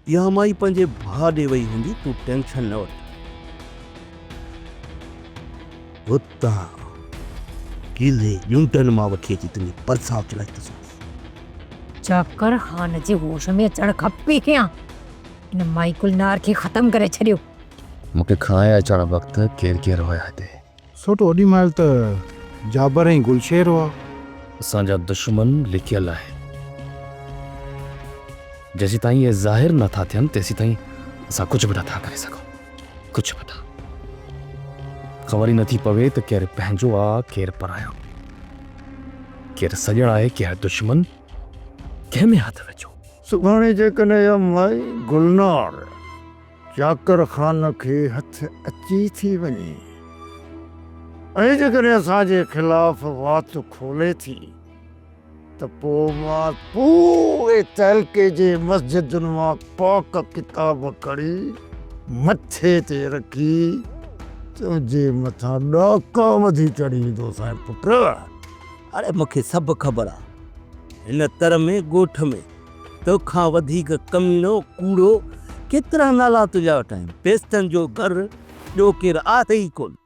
اها مائي پنهنجي ڀاء ڏي وئي هوندي، تون ٽينشن نه وٺ. هتان ڪيلي ڄونٽن مان وٺي اچي تنهنجي ڀرسان اڇلائيندوسانس. چاڪر خان جي هوش ۾ اچڻ کان پهريان هن مائي گلنار کي ختم ڪري ڇڏيو. مون کي کڻائي اچڻ وقت ڪير ڪير هيا هتي؟ سوٽ اوڏي مهل ته جابر ۽ گلشير هئا. اسان جا دشمن لڪيل آهن. جيسيتائين اهي ظاهر نه ٿا ٿين تيسيتائين اسان ڪجهه به نه ٿا ڪري سگهون. ڪجهه به نه. خبر ئي نه ٿي پوي ته ڪير پنهنجو آ ڪير پرايو. ڪير سڄڻ آهي ڪير دشمن. ڪنهن ۾ هٿ وجهون. سڀاڻي جيڪڏهن اها مائي گلنار چاڪر خان کي هٿ اچي ٿي وڃي ۽ جيڪڏهن اسان جي خلاف وات کولي ٿي ته پوء مان پوري تعلقي جي مسجدن مان پاڪ ڪتاب کڻي مٿي تي رکي تنهنجي مٿان ڏاڪا وڌي چڙهي ويندوسانء پٽ. اڙي مون کي سڀ خبر آ. هن تر ۾ ڳوٺ ۾ توکان وڌيڪ ڪميڻو، ڪوڙو، ڪيترا نالا تنهنجا وٺايم. پيستن جو گهر ٻيو ڪير آهي ئي ڪونه.